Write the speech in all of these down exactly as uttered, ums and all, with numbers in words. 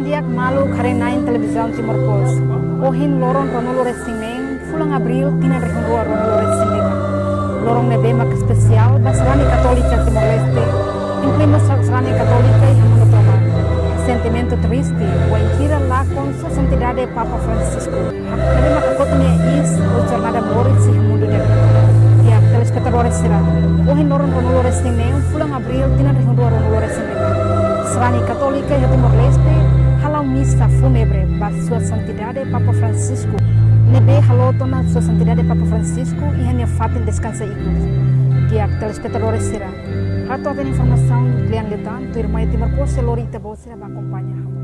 Di'ak maluk haree-na'in televizaun Timor Post. Ohin loron ruanulu-resin-neen, fulan Abríl, tinan rihun rua ruanulu-resin-lima. Loron ne'ebé mak espesiál ba sarani Katólika Timor-Leste, inklui mós sarani Katólika iha mundu tomak. Sentimentu triste, wainhira lakon Sua Santidade Papa Francisco. Ne'ebé mak kotuk nia iis ho jornada moris iha mundu ne'e. Di'ak telespetadór sira, ohin loron ruanulu-resin-neen, fulan Abríl, tinan rihun rua ruanulu-resin-lima, sarani Katólika iha Timor-Leste hala'o misa fúnebre ba Sua Santidade Papa Francisco, ne'ebé haloot ona Sua Santidade Papa Francisco iha nia fatin deskansa ikus. Di'ak telespetadór sira, hato'o tan informasaun kle'an liután, tuirmai Timor Post sei lori ita-boot sira ba akompaña hamutuk.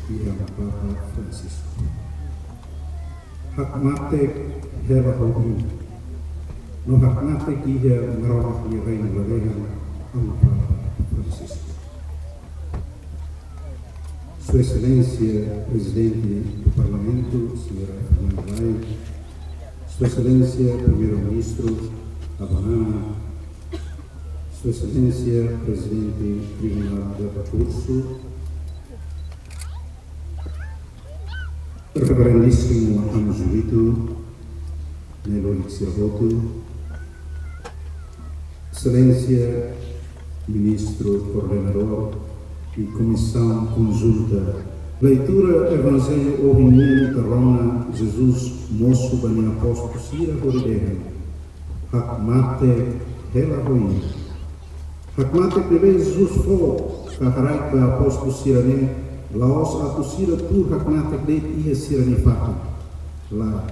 Iha Papa Francisco. Hakmatek hela ho imi. No hakmatek iha Maromak nia reinu lalehan, Amu Papa Francisco. Sua Exelénsia Prezidente do Parlamentu, Señora Fernanda Lay, Sua Exelénsia Primeiru-Ministru, Aban Aman, Sua Exelénsia Prezidente Tribunál de Rekursu, Reverendíssimu Amu Julito, Nelori Sirhotu, Exelénsia Ministru Koordenadór i Komisaun Konjunta. Leitura Evanjellu ohin nian ita rona Jesus mosu ba nia apóstolu sira hodi dehan: Hakmatek hela ho imi. Hakmatek ne'ebé Jesus fó ka haraik ba apóstolu sira-ne'e, la'ós atu sira tuur hakmatek de'it iha sira-nia fatin. Lae.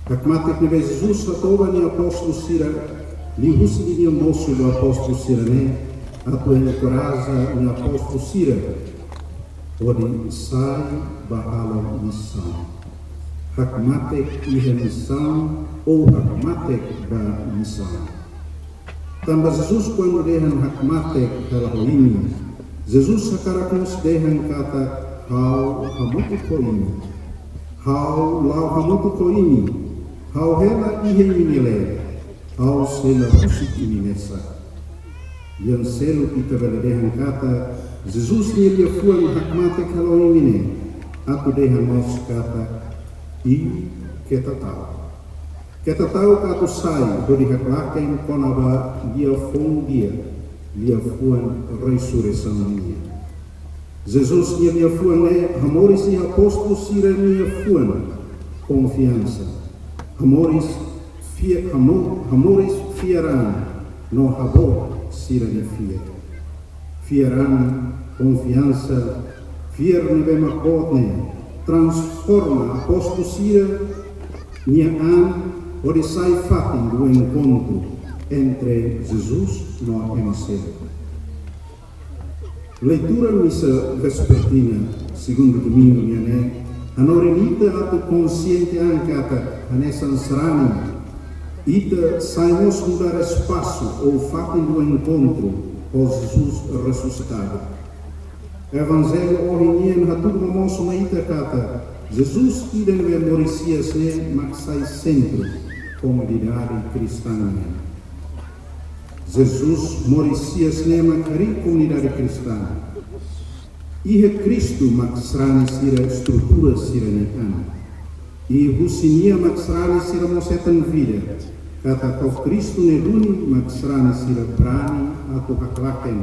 Hakmatek ne'ebé Jesus hato'o ba nia apóstolu sira, liuhusi ninia mosu ba apóstolu sira-ne'e, atu enkoraja nia apóstolu sira hodi sai ba halo misaun. Hakmatek iha misaun, ou hakmatek ba misaun. Tanba Jesus kuandu dehan hakmatek hela ho imi, Jesus hakarak mós dehan katak ha'u hamutuk ho imi. Ha'u la'o hamutuk ho imi. Ha'u hela iha imi-nia leet. Ha'u sei la husik imi mesak. Lian seluk ita bele dehan katak Jesus nia liafuan hakmatek hela ho imi ne'e atu dehan mós katak imi keta ta'uk. Keta ta'uk atu sai hodi haklaken kona-ba liafuan di'ak, liafuan resurreisaun nian. Jesus nia liafuan ne'e hamoris iha apóstolu sira-nia fuan konfiansa. Hamoris fiar, hamo-, hamoris fiar an no haboot sira-nia fiar. Fiar an, konfiansa, fiar ne'ebé mak boot ne'e transforma apóstolu sira-nia an hodi sai fatin do enkontru entre Jesus no ema seluk. Leitura misa vespertina, segundu domingu nian ne'e, hanorin ita atu konxiente an katak hanesan sarani Ita sai mós nu'udar espasu ou fatin do enkontru ho Jesus resusitadu. Evanjellu ohin nian hatudu momoos mai ita katak Jesus ida ne'ebé moris hi'as ne'e mak sai sentru komunidade kristaun nian. Jesus moris hi'as ne'e mak harii komunidade kristaun. Iha Kristu mak sarani sira estrutura sira-nia an. I husi nia mak sarani sira mós hetan vida. Katak ho Kristu nia duni mak sarani sira brani atu haklaken,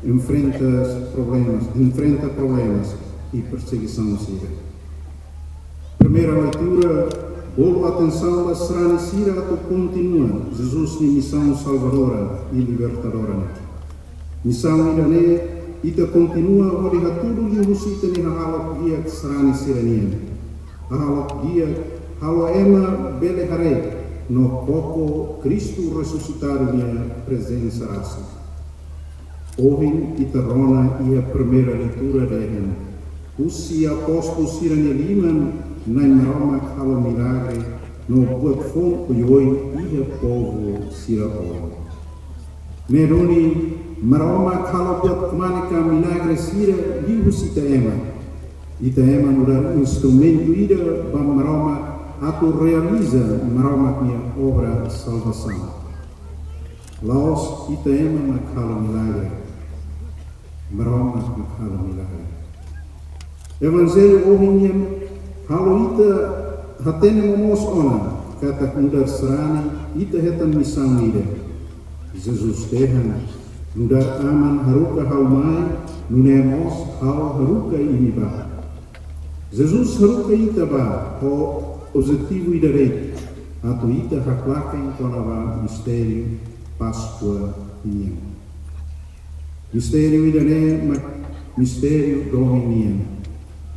enfrenta problemas, enfrenta problemas i persegisaun sira. Primeira leitura bolu atensaun ba sarani sira atu kontinua Jesus nia misaun salvadora i libertadora. Misaun ida-ne'e ita kontinua hodi hatudu liuhusi ita-nia hahalok di'ak sarani sira-nian. Hahalok di'ak halo ema bele haree no koko Kristu resusitadu nia prezensa rasik. Ohin ita rona iha primeira leitura dehan, husi apóstolu sira-nia liman Na'i Maromak halo milagre no buat foun oioin iha povu sira oin. Ne'e duni Maromak halo buat kmanek ka milagre sira liuhusi ita ema. Ita ema nu'udar instrumentu ida ba Maromak atu realiza Maromak nia obra salvasaun. La'ós ita ema mak halo milagre. Maromak mak halo milagre. Evanjellu ohin nian halo ita hatene momoos ona katak nu'udar sarani ita hetan misaun ida. Jesus dehan, nu'udar Aman haruka ha'u mai, nune'e mós ha'u haruka imi bá. Jesus haruka ita bá ho objetivu ida de'it, atu ita haklaken kona-ba mistériu Páskua nian. Mistériu ida-ne'e mak mistériu domin nian.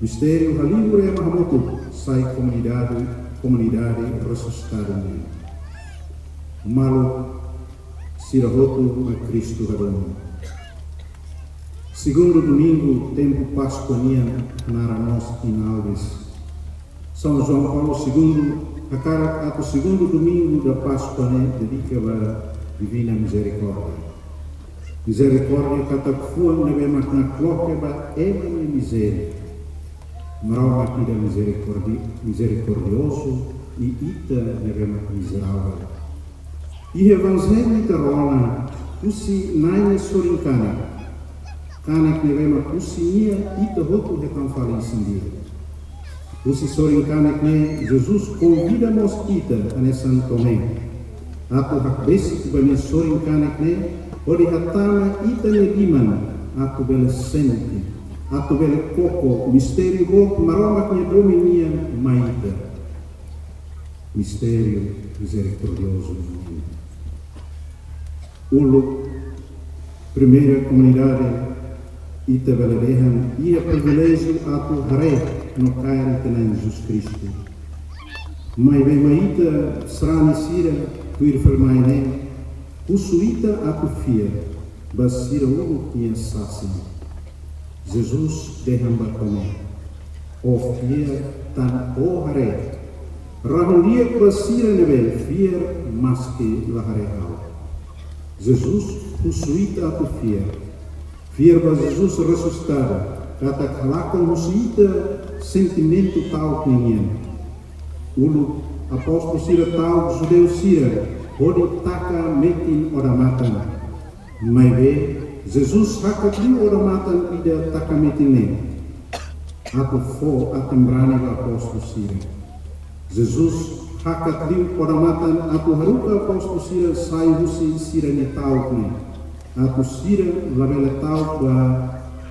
Mistériu halibur ema hamutuk sai komunidade, komunidade resusitadu nian. Maluk sira hotu mak Kristu hadomi. Segundu domingu tempu Páskua nian hanaran mós Inaugures. São João Paulo Segundu hakarak atu segundu domingu da Páskua ne'e dedika ba Divina Mizerikórdia. Mizerikórdia katak fuan ne'ebé mak nakloke ba ema nia mizéria. Maromak ida mizerikordi-, mizerikordiozu i ita ne'ebé mak mizerável. Iha Evanjellu ita rona husi Na'i nia sorin kanek. Kanek ne'ebé mak husi nia ita hotu hetan fali isin-di'ak. Husi sorin kanek ne'e Jesus konvida mós ita hanesan Tomé atu hakbesik ba nia sorin kanek ne'e hodi hatama ita-nia liman atu bele sente, atu bele koko mistériu boot Maromak nia domin nian mai ita. Mistériu mizerikordiozu nian. Uluk, primeira komunidade, ita bele dehan iha priviléjiu atu haree no kaer ita-nia Na'i Jesus Kristu. Maibé mai ita sarani sira, tuir fali mai ne'e, husu ita atu fiar ba sira uluk nia sasin. Jesus dehan ba Tomé, ó fiar tan ó haree. Rahun-di'ak ba sira ne'ebé fiar maski la haree ha'u. Jesus husu ita atu fiar. Fiar ba Jesus resusitadu, katak halakon husi ita sentimentu ta'uk ninian. Uluk apóstolu sira ta'uk judeu sira hodi taka metin odamatan. Maibé, Jesus hakat liu odamatan ida taka metin ne'e atu fó aten-brani ba apóstolu sira. Jesus hakat liu odamatan atu haruka apóstolu sira sai husi sira-nia ta'uk ne'e, atu sira labele ta'uk ba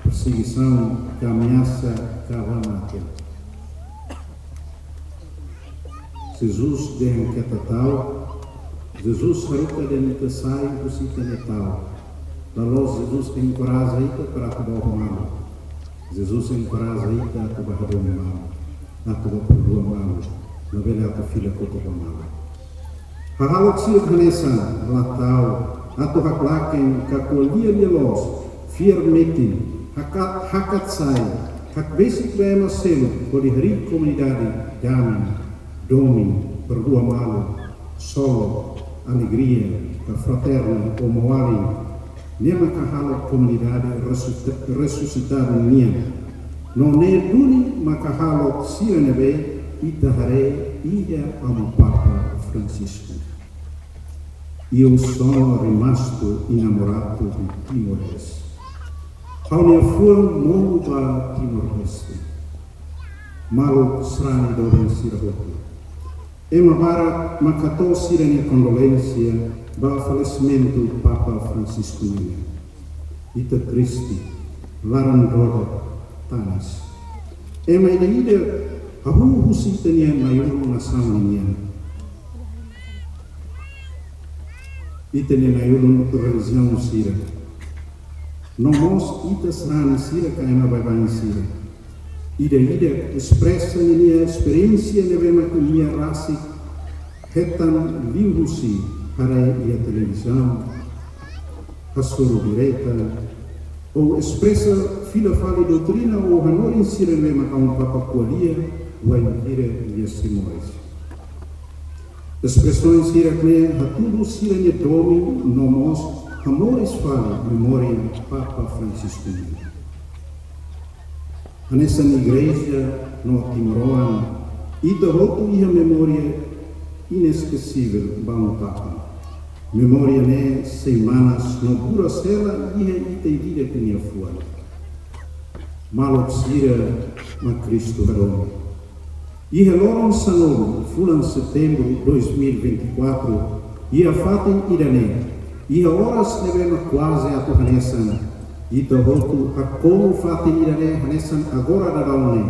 persegisaun, ka ameasa, ka ba mate. Jesus dehan keta ta'uk, Jesus haruka dehan ita sai husi ita-nia ta'uk. La'ós Jesus enkoraja ita para atu bá oho malu. Jesus enkoraja ita atu bá hadomi malu, atu bá perdua malu, labele atu fila kotuk ba malu. Hahalok sira hanesan la ta'uk, atu haklaken ka ko'alia lia loos, fiar metin, hakat, hakat sai, hakbesik ba ema seluk hodi harii komunidade damin, domin, perdua malu, Solo, alegria, ka fraterna, o moali, ne'e maka halo komunidade resuta-, resusitadu nian. No ne'e duni maka halo sira ne'ebé ita haree iha Amu Papa Francisco. Eu sou rimastu enamorado de Timor-Leste. Ha'u-nia fuan monu ba Timor-Leste. Maluk sarani doben sira hotu. Ema barak maka hato'o sira-nia kondolénsia ba falesimentu Papa Francisco nian. Ita triste, laran-dodak, tanis. Ema ida-idak hahú husi ita-nia na'i-ulun nasaun nian. Ita-nia na'i-ulun relijiaun sira. No mós ita sarani sira ka ema baibain sira. Ida-idak espresa ninia esperiénsia ne'ebé mak nia rasik hetan liuhusi haree iha televizaun, hasoru direta, ou espresa fila fali doutrina ou hanorin sira ne'ebé mak Amu Papa ko'alia wainhira nia sei moris. Espresaun sira-ne'e hatudu sira-nia domin no mós hamoris fali memória Papa Francisco nian. Hanesan igreja no timoroan, ita hotu iha memória inesquecível ba Amu Papa. Memória ne'e sei manas no buras hela iha ita ida-idak nia fuan. Maluk sira mak Kristu hadomi. Iha loron sanulu fulan Setembru dois mil e vinte e quatro, iha fatin ida-ne'e, iha oras ne'ebé mak kuaze atu hanesan, ita hotu hakonu fatin ida-ne'e hanesan agora daudaun ne'e,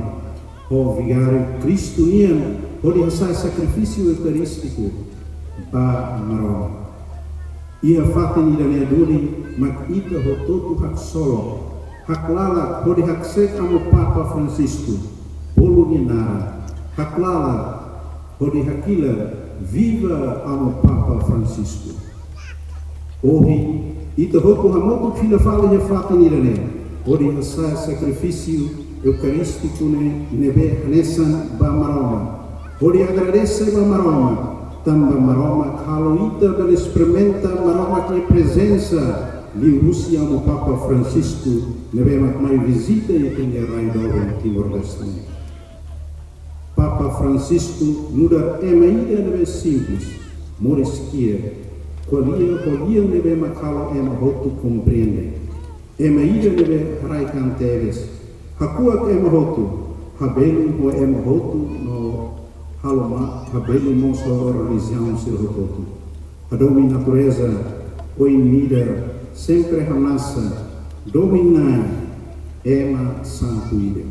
ho vigáriu Kristu nian, hodi hasa'e sakrifísiu eukarístiku ba Maromak. Iha fatin ida-ne'e duni mak ita hotu-hotu haksolok, haklalak hodi haksek Amu Papa Francisco, bolu nia naran, haklalak hodi hakilar: Viva Amu Papa Francisco! Ohin, ita hotu hamutuk fila fali iha fatin ida-ne'e, hodi hasa'e sakrifísiu eukarístiku ne'e ne'ebé hanesan ba Maromak, hodi agradese ba Maromak, tanba Maromak halo ita bele esperimenta Maromak nia prezensa liuhusi Amu Papa Francisco ne'ebé mak mai vizita ita-nia rai doben Timor-Leste. Papa Francisco nu'udar ema ida ne'ebé simples, moris kiak, ko'alia ho lian ne'ebé mak halo ema hotu komprende. Ema ida ne'ebé haraik-an tebes, hakuak ema hotu, habelun ho ema hotu no halo ma-, habelun mós ho relijiaun sira hotu-hotu. Hadomi natureza, oin-midar, sempre hamnasa, domin Na'i, ema santu ida.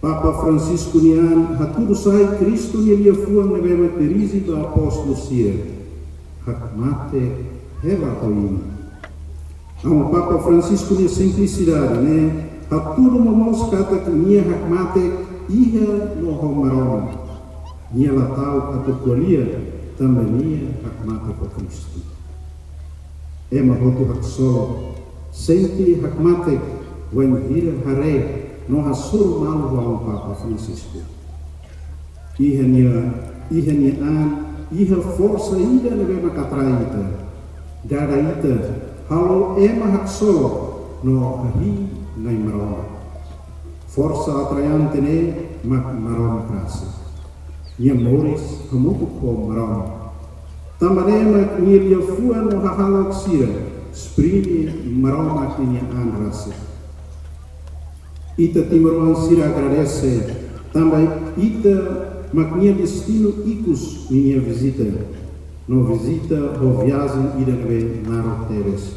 Papa Francisco nia an hatudu sai Kristu nia liafuan ne'ebé mak dirije ba apóstolu sira: Hakmatek hela ho imi. Amu Papa Francisco nia simplisidade ne'e hatudu momoos katak nia hakmatek iha no ho Maromak. Nia la ta'uk atu ko'alia tanba nia hakmatek ho Kristu. Ema hotu haksolok, sente hakmatek wainhira haree no hasoru malu ho Amu Papa Francisco. Iha nia, iha nia an, iha forsa ida ne'ebé mak atrai ita, dada ita, halo ema haksolok no hahi'i Na'i Maromak. Forsa atraiante ne'e mak Maromak rasik. Nia moris hamutuk ho Maromak. Tanba ne'e mak nia liafuan no hahalok sira esprime Maromak ninia an rasik. Ita timoroan sira agradese, tanba ita mak nia destinu ikus ninia vizita, no vizita ho viajen ida ne'ebé naruk tebes.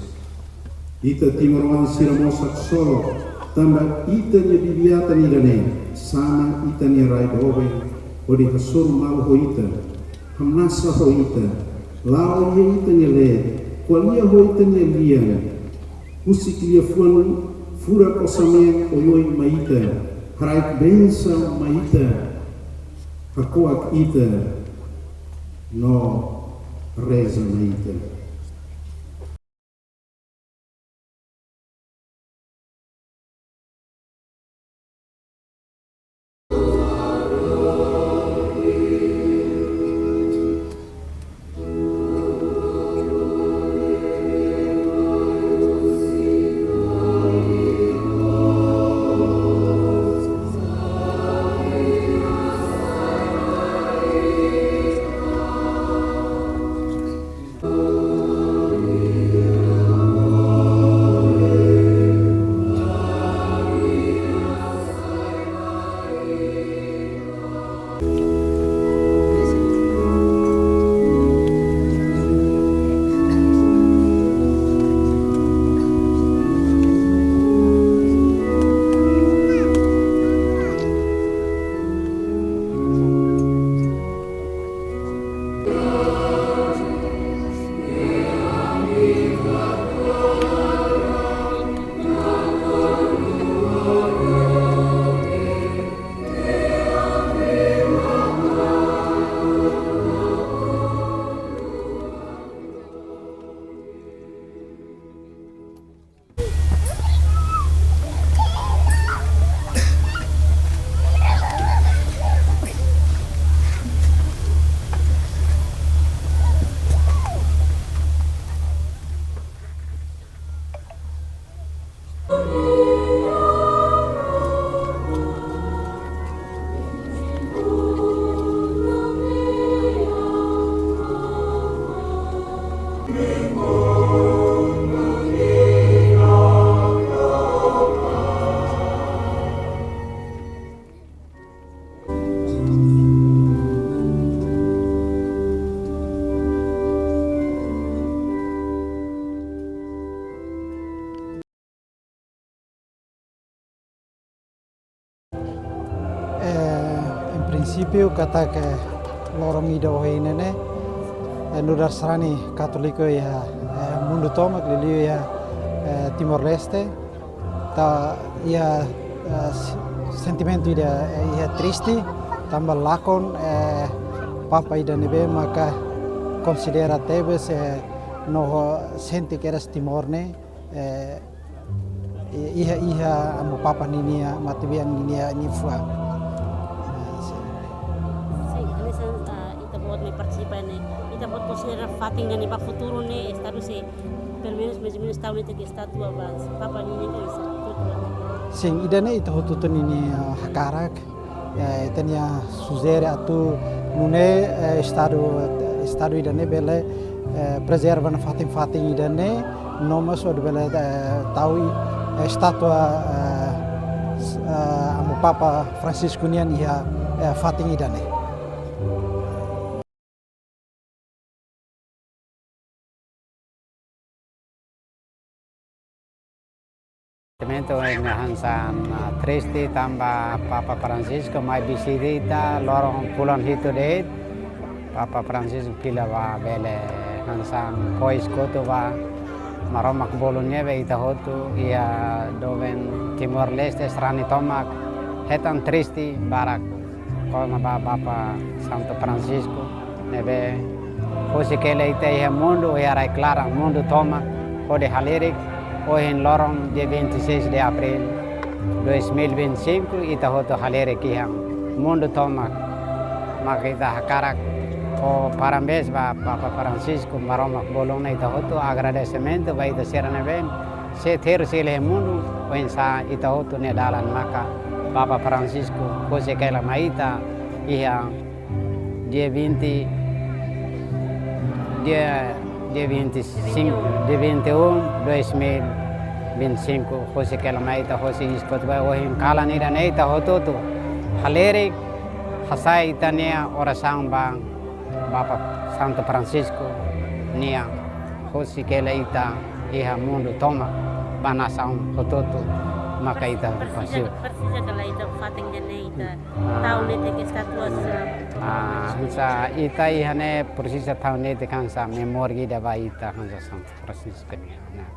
Ita timoroan sira mós haksolok, tanba ita-nia bibi-atan ida-ne'e sama ita-nia rai doben, hodi hasoru malu ho ita, hamnasa ho ita, la'o iha ita-nia leet, ko'alia ho ita-nia lian, husik liafuan furak osan-mean oioin mai ita, haraik bensaun mai ita, hako'ak ita, no reza mai ita. Liuliu katak loron ida ohin ne'e, eh, nu'udar sarani Katóliku iha, eh, mundu tomak, liuliu iha, eh, Timor-Leste, ita iha, eh, s-, sentimentu ida, eh, iha triste, tanba lakon, eh, Papa ida ne'ebé maka konsidera tebes, eh, no sente kedas Timor ne'e, eh, i-, iha, iha Amu Papa ninia matebian ninia, nia fuan. Eh, sin. Sin, hanesan, ah, ita-boot ne'e partisipa ne'e, ita-boot konsidera fatin ne'e ba futuru ne'e, estadu sei, pelumenus mais ou menus tau ne'e tenke estátua ba Papa ninia oinsá, kultura ne'e. Sin, ida-ne'e ita hotu-hotu ninia hakarak, eh, ita-nia sujere atu nune'e, eh, estadu, estadu ida-ne'e bele, eh, prezerva ona fatin-fatin ida-ne'e, no mós atu bele, eh, tau, eh, estátua, eh, s-, eh, Amu Papa Francisco nian iha, eh, fatin ida-ne'e. Sentimentu ne'e hanesan, ah, triste tanba Papa Francisco mai vizita ita loron fulan hitu de'it. Papa Francisco fila ba bele hanesan fó eskutu ba Maromak bolu ne'ebé ita hotu iha doben Timor-Leste sarani tomak hetan triste barak kona-ba Papa Santu Francisco ne'ebé husik hela ita iha mundu, iha rai-klaran mundu tomak hodi halerik, ohin loron dia vinte e seis de abril dois mil e vinte e cinco, ita hotu halerik iha mundu tomak. Maka ita hakarak fó parabéns ba Papa Francisco, Maromak bolu ona ita hotu, agradesimentu ba ita sira ne'ebé sei terus hela iha mundu, oinsá ita hotu nia dalan maka Papa Francisco husik hela mai ita iha dia vinte, dia, dia vinte e cinco, dia vinte e um, dois mil vinte e cinco, husik hela mai ita hosi eskutu ba ohin kalan ida-ne'e ita hotu-hotu halerik, hasai ita-nia orasaun ba Papa Santu Francisco nian, husik hela ita iha mundu tomak, ba nasaun hotu-hotu, maka ita presiza, presiza, presiza kala ita fatin ida-ne'e ita, ah, tau ne'e tenke estátua sa. Ah, hanesan ita iha ne'e presiza tau ne'e tenke hanesan memória ida ba ita hanesan Santu Francisco nian. Nah.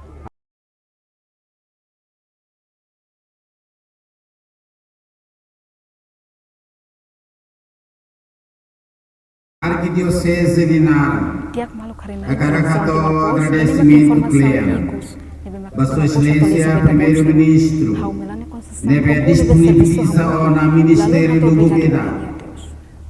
Arkidioseze nia naran. Di'ak, maluk, karena hakarak hato'o agradesimentu kle'an ba Sua Exelénsia Primeiru-Ministru ne'ebé disponibiliza ona ministériu lubuk ida